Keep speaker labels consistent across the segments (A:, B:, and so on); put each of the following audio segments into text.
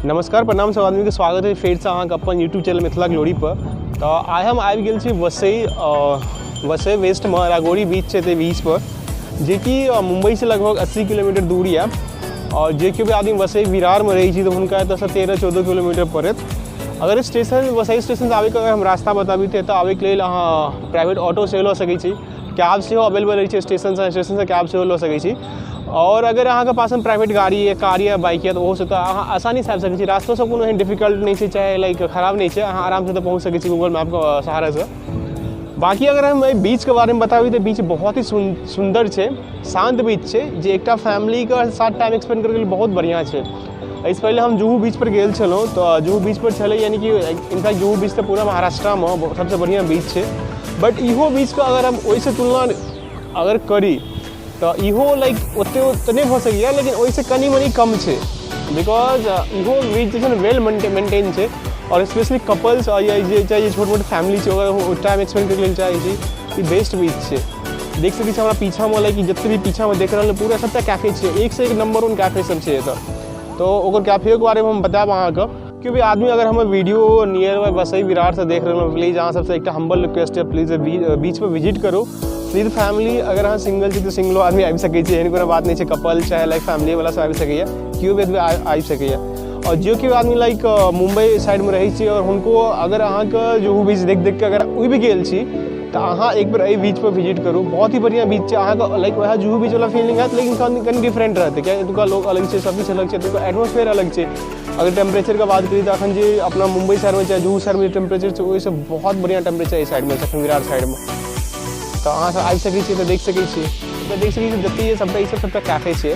A: नमस्कार, प्रणाम सब आदमीके स्वागत है फेरसँ अहाँके अपन यूट्यूब चैनल मिथिला ग्लोरी पर। तऽ आइ हम आबि गेल छी वसई, वसई वेस्टमे वाघोली बीच छै, ताहि बीच पर जेकि मुम्बईसँ लगभग 80 किलोमीटर दूर यऽ। आओर जे केओ भी आदमी वसई विरारमे रहै छी तऽ हुनका एतऽसँ 13-14 किलोमीटर पड़त। अगर स्टेशन वसई स्टेशनसँ आबैके अगर हम रास्ता बताबी तऽ एतऽ आबैके लेल अहाँ प्राइवेट ऑटो सेहो लऽ सकै छी, कैब सेहो अवेलेबल अछि स्टेशनसँ, स्टेशनसँ कैब सेहो लऽ सकै छी। आओर अगर अहाँके पासमे प्राइवेट गाड़ी यऽ, कार यऽ, बाइक यऽ, तऽ ओहोसँ तऽ अहाँ आसानीसँ आबि सकै छी। रास्तो सब कोनो एहन डिफिकल्ट नहि छै, चाहे लाइक खराब नहि छै, अहाँ आरामसँ एतऽ पहुँच सकै छी गूगल मैपके सहारासँ। बाँकी अगर हम एहि बीचके बारेमे बताबी तऽ बीच बहुत ही सुन्दर छै, शान्त बीच छै, जे एकटा फैमिलीके साथ टाइम स्पेंड करैके लेल बहुत बढ़िआँ छै। एहिसँ पहिले हम जुहू बीचपर गेल छलहुँ तऽ जुहू बीचपर छलै, यानि कि इनफैक्ट जुहू बीच तऽ पूरा महाराष्ट्रामे सबसँ बढ़िआँ बीच छै, बट इहो बीचके अगर हम ओहिसँ तुलना अगर करी तऽ इहो लाइक ओते तऽ नहि भऽ सकैए, लेकिन ओहिसँ कनि मनि कम छै, because इहो बीच जे छै ने वेल मेंटेन छै। आओर स्पेशली कपल्स या जे चाहे छोट मोट फैमिली छै, ओकर टाइम स्पेंड करैके लेल चाहै छै, ई बेस्ट बीच छै। देख सकै छी हमरा पीछामे, लाइक जते भी पीछामे देख रहल पूरा सबटा कैफे छै, एकसँ एक नंबर वन कैफे सब छै एतऽ। तऽ ओकर कैफेके बारेमे हम बतायब अहाँके। केओ भी आदमी अगर हमर वीडियो नियर बाय वसई विरारसँ देख रहल हो, प्लीज अहाँ सबसँ एकटा हम्बल रिक्वेस्ट है, प्लीज बीच पर विजिट करू विद फैमिली। अगर अहाँ सिंगल छी तऽ सिंगलो आदमी आबि सकै छी, एहन कोनो बात नहि छै। कपल चाहे लाइक फैमिली वाला सब आबि सकैए, केओ भी आदमी आबि सकैए। आओर जे केओ आदमी लाइक मुम्बई साइडमे रहै छी आओर हुनको अगर अहाँके जुहू बीच देख देख के अगर उबि गेल छी तऽ अहाँ एक बेर एहि बीच पर विजिट करू। बहुत ही बढ़िआँ बीच छै। अहाँके लाइक वएह जुहू बीच वाला फीलिंग हैत, लेकिन कनि कनि डिफरेंट रहतै, कियाकि एतुका लोक अलग छै, सब किछु अलग छै, एतुका एटमोस्फेयर अलग छै। अगर टेम्परेचरके बात करी तऽ अखन जे अपना मुम्बई शहरमे चाहे जुहू शहरमे जे टेम्परेचर छै, ओहिसँ बहुत बढ़िआँ टेम्परेचर एहि साइडमे छै अखन विरार साइडमे। तऽ अहाँ सब आबि सकै छी तऽ देख सकै छी। तऽ देख सकै छी जते सबटा ई सब सबटा कैफे छै।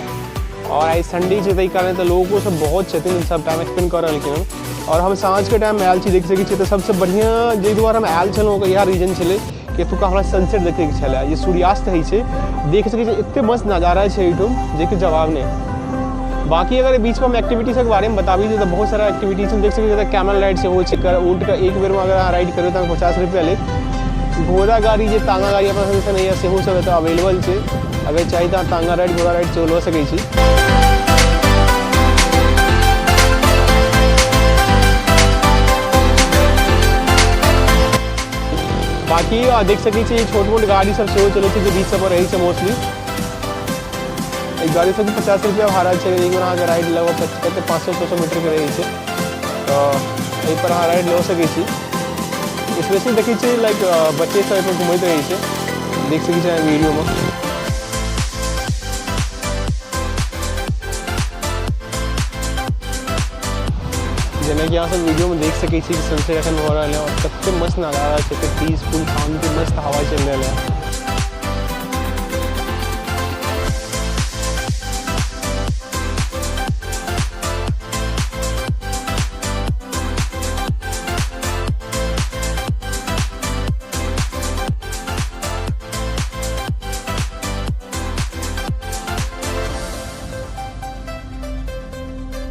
A: आओर आइ संडे छै, ताहि कारण तऽ लोको सब बहुत छथिन, सब टाइम स्पेंड कऽ रहलखिन हन। आओर हम साँझके टाइममे आयल छी, देख सकै छी। तऽ सबसँ बढ़िआँ जाहि दुआरे हम आयल छलहुँ, ओकर इएह रीजन छलै कि एतुका हमरा सनसेट देखैके छलै, जे सूर्यास्त होइ छै। देख सकै छी एते मस्त नजारा छै एहिठाम जेकि जवाब नहि। बाकी अगर बीचमे हम एक्टिविटी सबके बारेमे बताबी तऽ बहुत सारा एक्टिविटी छै। देख सकै छी कैमल राइड सेहो छै। ऊँटके एक बेरमे अगर अहाँ राइड करबै तऽ 50 रुपैआ लेत। घोड़ा गाड़ी जे ताँगा गाड़ी अपना सबके नहि यऽ, सेहो सब एतऽ अवेलेबल छै। अगर चाही तऽ अहाँ ताँगा राइड, घोड़ा राइड सेहो लऽ सकै छी। बाकी देख सकै छी छोट मोट गाड़ी सब सेहो चलै छै, जे बीच सब पर रहै छै मोस्टली। एहि गाड़ी सबके 50 रुपैआ भाड़ा छै। एक बेर अहाँके राइड लगभग कते 500-600 मीटरके रहै छै, तऽ एहिपर अहाँ राइड लऽ सकै छी। स्पेशली देखै छियै लाइक बच्चे सब एहिपर घुमैत रहै छै, देख सकै छी अहाँ वीडियोमे। जेनाकि अहाँ सब वीडियोमे देख सकै छी कि सनसेट एखन भऽ रहल है आओर कते मस्त नजारा छै, एते पीसफुल, शान्ति, मस्त हवा चलि रहल है।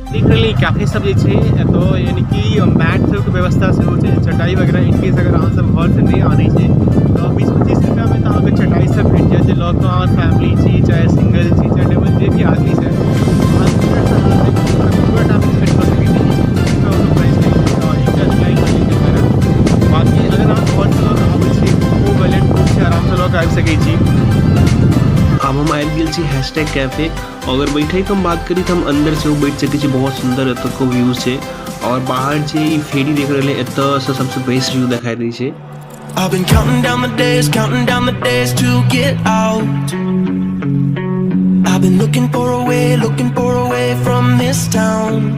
A: देख रहलियै कैफे सब जे छै एतऽ, यानी कि मैट सबके व्यवस्था सेहो छै, चटाई वगैरह। इनकेस अगर अहाँ सब घरसँ नहि आनै छी तऽ 20-25 रुपैआमे तऽ अहाँके चटाई सब भेट जायत, जे लऽ कऽ अहाँ फैमिली छी चाहे सिंगल छी चाहे डबल, जे भी आदमी छै, अहाँ पूरा टाइम स्पेंड कऽ सकै छी। 20-25 रुपैआ ओकर प्राइस रहै छै तऽ एकटा चटाई वगैरह। बाकी अगर अहाँ घरसँ लऽ कऽ आबै छी, ओ वेल एंड गुड छै, आरामसँ लऽ कऽ आबि सकै छी।
B: आब हम आबि गेल छी हैशटैग कैफे। अगर बैठैके हम बात करी तऽ हम अन्दर सेहो बैठ सकै छी। बहुत सुन्दर एतुका व्यू छै। आओर बाहर जे ई फेरी देख रहल एतऽसँ सबसँ बेस्ट व्यू देखाइ दै छै। I've been counting down the days, counting down the days to get out. I've been looking for a way, looking for a way from this town.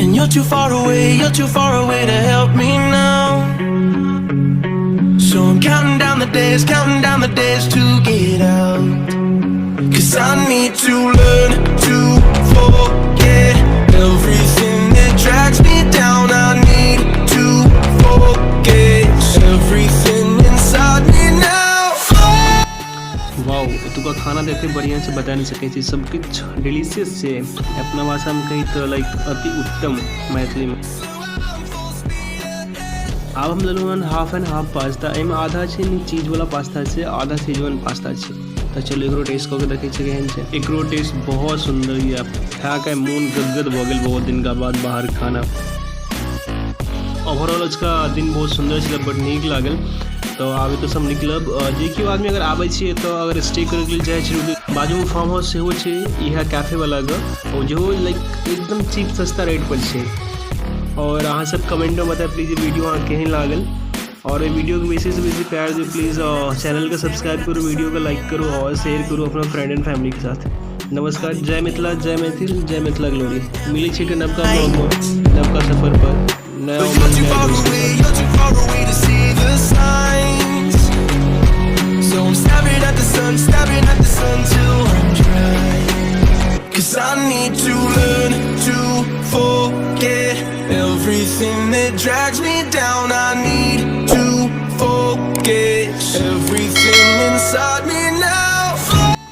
B: And you're too far away, you're too far away to help me now. So I'm counting down the days, counting down the days to get out. Cause I need to learn to forget everything that drags me down. I need to forget everything inside me now. Wow, एतुका खाना तऽ एते बढ़िआँ छै, बता नहि सकै छी। सब किछु डिलीशियस छै। अपना भाषामे कही तऽ लाइक अति उत्तम मैथिलीमे। आब हम लेलहुँ हन हाफ एंड हाफ पास्ता। एहिमे आधा छै चीजवला पास्ता छै, आधा शेजवान पास्ता छै। तऽ चलू एकरो टेस्ट कऽ के देखै छियै केहन छै। एकरो टेस्ट बहुत सुन्दर यऽ।
A: खा के मोन गदगद भऽ गेल। बहुत दिनका बाद बाहर खाना। ओवरऑल अजुका दिन बहुत सुन्दर छलै, बड नीक लागल। तऽ आब एतऽसँ हम निकलब। जे केओ आदमी अगर आबै छियै तऽ अगर स्टे करैके लेल चाहै छियै, बाजूमे फार्म हाउस सेहो छै इएह कैफेवलाके, ओ जेहो लाइक एकदम चीप सस्ता रेट पर छै। आओर अहाँ सब कमेंटमे बतायब प्लीज, वीडियो अहाँके केहन लागल। आओर एहि वीडियोके बेसीसँ बेसी प्यार दियौ प्लीज। चैनलके सब्सक्राइब करू, वीडियोके लाइक करू आओर शेयर करू अपना फ्रेंड एंड फैमिलीके साथ। नमस्कार, जय मिथिला, जय मैथिल, जय मिथिला ग्लोरी। मिलै छी एक नवका ब्लॉगमे, नवका सफर पर, नया
B: But you're
A: उमंग,
B: too
A: नया
B: far
A: जोश के
B: away,
A: साथ।
B: You're too far away to see the signs. So I'm staring at the sun, staring at the sun till I'm dry. 'Cause I need to learn to forget everything that drags me down. I need to forget everything inside me now.